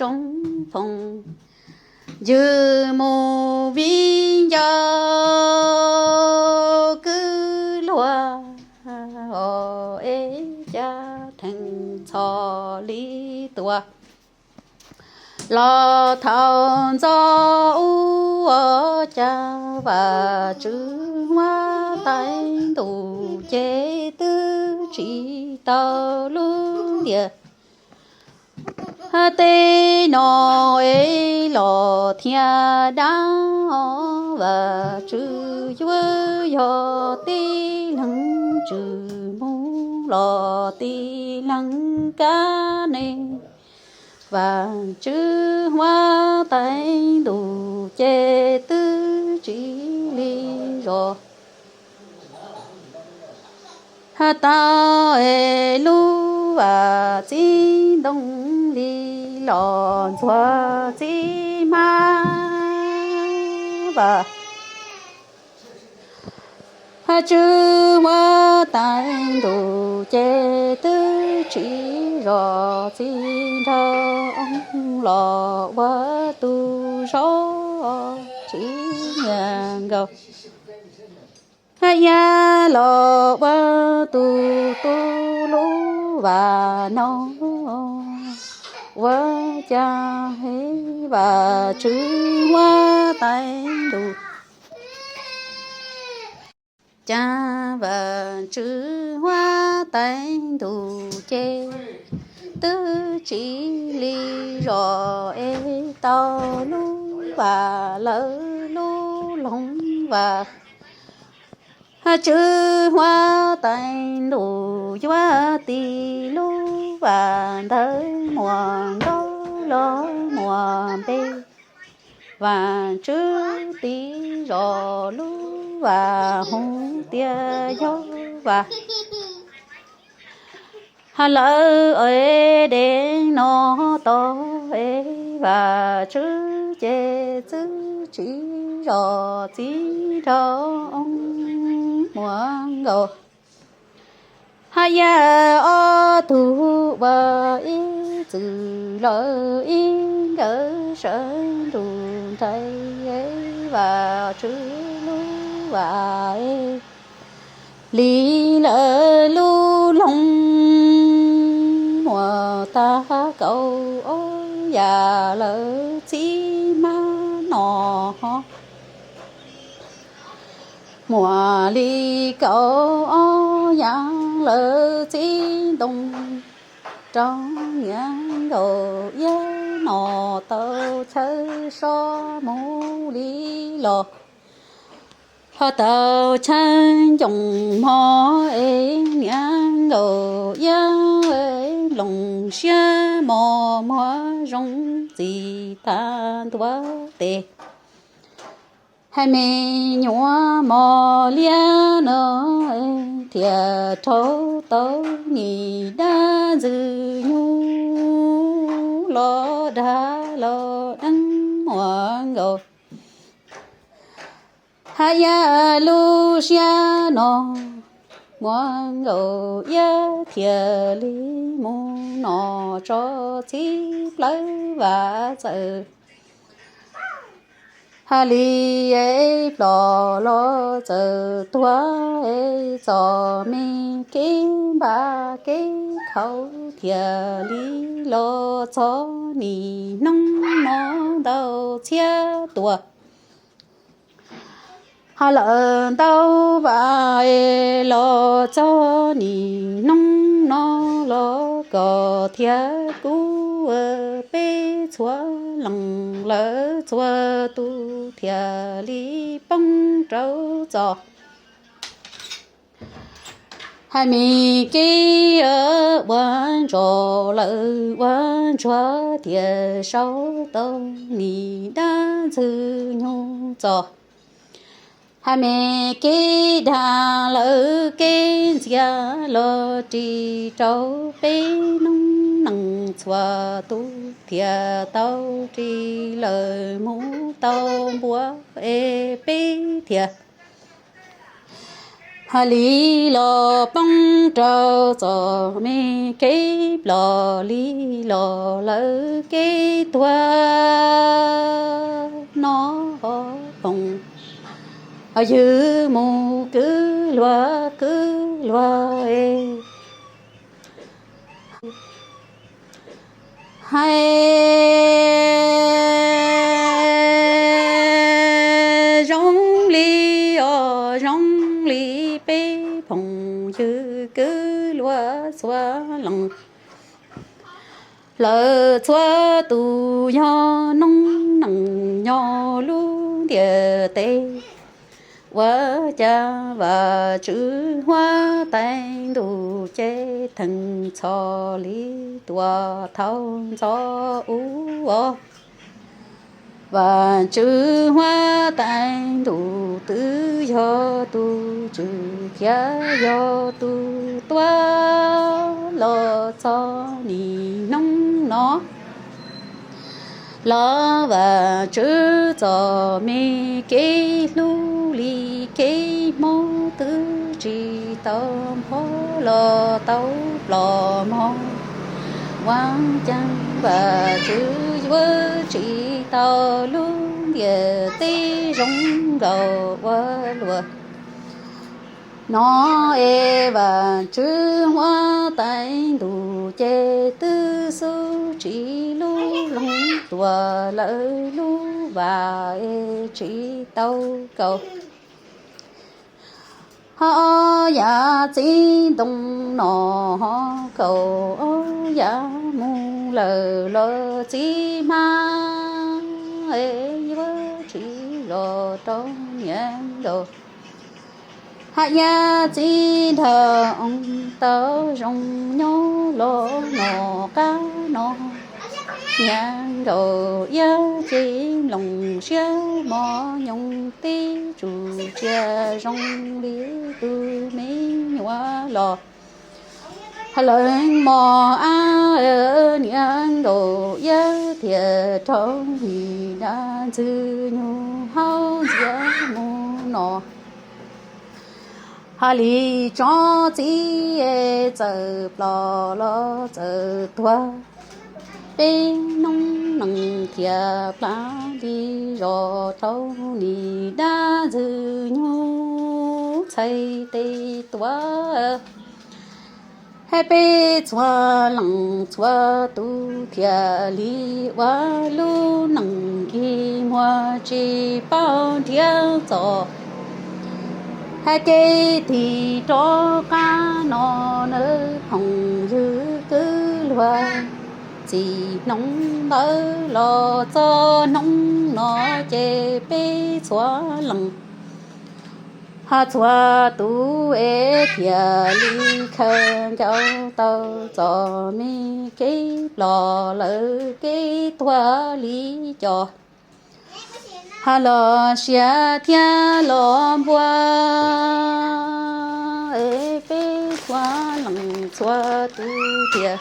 Phooj ywg mus viv ncaus kwv luag es cas theem txhom li tuaj los thaum ntxov ub ua cas Vajtswv huab tais ntuj ces twb tsis tau lub ntiaj teb no es los thiab dab. Vajtswv yuav yog tib leeg tswj mus los tib leeg kab ne. Vajtswv huab tais ntuj ces twb tsis li zos. Has tau es lub vaj txiv ntoo li los ntxuag txiv hmab Vajtswv huab tais ntuj ces twb tsis zos txiv nraug los ua tus zov tsis nyiam nkaus. Hab yab los ua tus tu lub vaj no ua cas Vajtswv huab tais ntuj, cas Vajtswv huab tais ntuj ces twb tsis li zos es tau lub vaj lawv lub loog vaj. Vajtswv huab tais ntuj yuav tis lub vaj ntawd muaj nkaus los muaj npe. Vajtswv tis zos lub vaj hu tias yog vaj. Has lawv es dej no tau es Vajtswv ces twb tsis zos txiv nraug muaj nkaus. Hab yab ob tug ua ib txwm lawm ib nkawd sawv ntuj nraim Vajtswv lub vaj li lawv lub loog muaj tag kaum ob yam lawv txiv hmab no. Muaj li kaum ob yam lawv txiv ntoo rau niam nkaus iab no tau chaw so mus li los. Ho tau chaw ncooj mog es niam nkaus iab nplooj siab mos muag zoo txim tag ntua tes. Hais me nyuam mos liab no thiaj rhaub tau nim dab ntxwg nyoog los dag los deev muaj nkaus. Hab yab lub siab no muaj nkaus iab thiaj li mus nom tso txhib plawv vaj txawm. Hais li es plom los txawm tuag es txom me kev npam kev khaum thiaj li los txog nim hnub no ntau txhiab tuas. Ho lawm ntau vas es los txog nim hnub no los koj thiab kuv, peb txhua leej lawv txhua tus thiaj li poob rau txoj. Hais me kev ua ntsuag lawm ua ntsuag thiaj sau tau nim dab ntxwg nyoog txoj. Hais me kev dag lawm kev ntxias los ris rau peb noob neej txhua tus thiaj tau ris lawm mus tau npua es peb thiaj Hais li los poob rau txom me kev plom li los lawv kev tuag no poom. Ywg mus kwv luag kwv luag es hais zoo li os zoo li peb phooj ywg kwv luag txhua leej. Lawv txhua tus yog noob neej nyob lub ntiaj teb, ua cas Vajtswv huab tais ntuj ces theej txhoj li tuaj thauj ntxov ub os. Vajtswv huab tais ntuj twb yog tus tswv thiab yog tus tuav los txog nim hnub no. Los Vajtswv txom me kev hlub li kev hmoov twb tsis tau npog los tau plom mog. Ua cas Vajtswv yuav tsis tau lub ntiaj teb zoo nkaus ua luaj. No es Vajtswv huab tais ntuj ces twb xub tsis lub loog tuam lawv lub vas es tsis tau kaus. Ho yav txiv ntoo no ho kaus, yav mus lawm los txiv hmab es yuav tsis los rau niam nkaus. Haj yam txiv nrag oo tau zoo nyob los no qab no. Niam nkaus iab ces mloog siab mos nyoos tib tsuj tsiaj zoo li tus me nyuam los. Haj lawv mos ab, niam nkaus iab thiaj rau yim dab ntxwg nyoog haus ntxiag mus no. Hais li tsob txiv txawm plom los txawm tuag, peb noob neej thiaj plab li zos rau nim dab ntxwg nyoog txhais tes tuav. Hais peb txhua leej txhua tus thiaj li ua lub neej nkig muag tsis paub nrhiav txoj. Hais kev tig rov qab no nawb phooj ywg kwv luag, txij hnub ntawd los txog hnub no ces peb txhua leej ho txhua tus es thiaj li khaws nkaus tau txom me kev plom lawv kev tuag li cov. Ho los siav thiab los npua es peb txhua leej txhua tus thiaj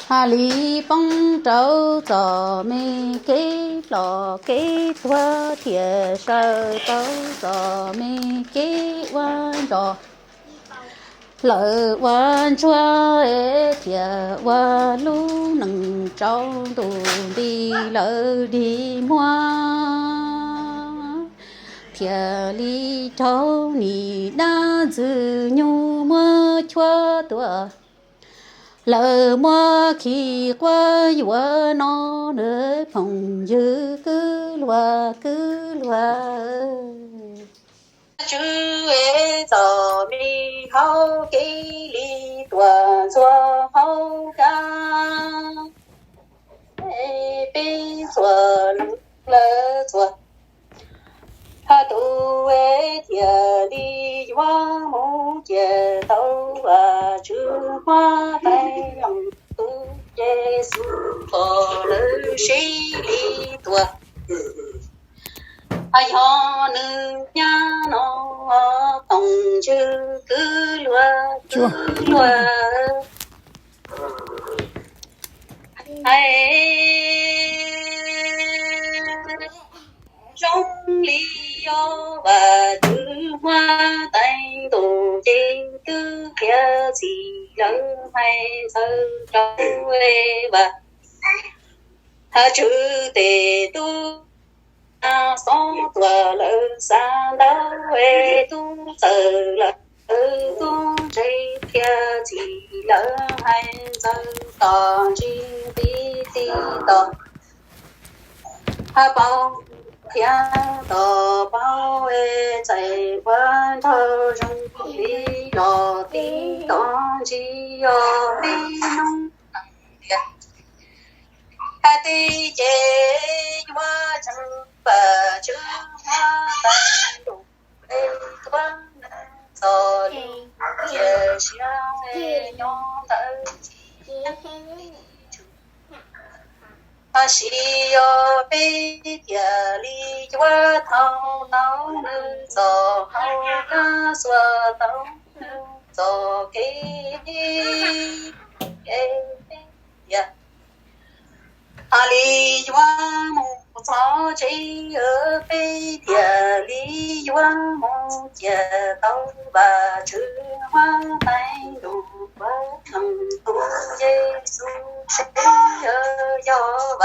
haj li poob rau txom me kev plom kev tuag thiaj sawv tau txom me kev ua ntsos. Lawv ua ntsuag es thiaj ua lub neej tsaus ntuj nti lawv dig muag, thiaj li raug nim dab ntxwg nyoog muab cuab tuag. Lawv muab khi quab yuav no nawb phooj ywg kwv luag kwv luag. Tswv es txom me hauv kev li tuaj ntxuag hauv kab, peb txhua leej lawv txhua ha tus es thiaj li yuav mus cia tau Vajtswv huab tais leej tub Yexus kom lawv sib li tuag. Yog nws nyab no phooj ywg kwv luag kwv luag, hais zoo li yog Vajtswv muab thiab txiv lawv hais ntxaws rau Evas. Tswv tes tub xob tuam lawv xav ntau, tub txawm lawv tub ntse thiab txiv lawv hais ntxaws tos ntsib nqi tib tos. Hab paub thiab tos paub txais ua nrog zoo li los tib tos ntsib yog peb noob tias hais tib ces yuav tseem pab tswv muab tag nrho peb tuab neeg txom nyem cia siab nyob ntawm txiv Tab sis yog peb thiaj li yuav thau tau nws txoj hau kab xuas tau nws txoj kev, es peb thiaj li yuav mus txog tsev, peb thiaj li yuav mus cia tau Vajtswv huab tais ntuj, ua neeg tus Yexus seb yog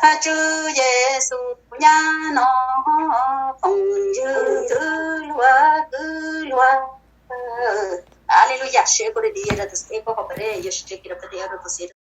Vajtswv Yexus nyab no, phooj ywg kwv luag kwv luag. Aleluyas, seb kuv li di rau tus xib, kuv qhov pes rau tus xib.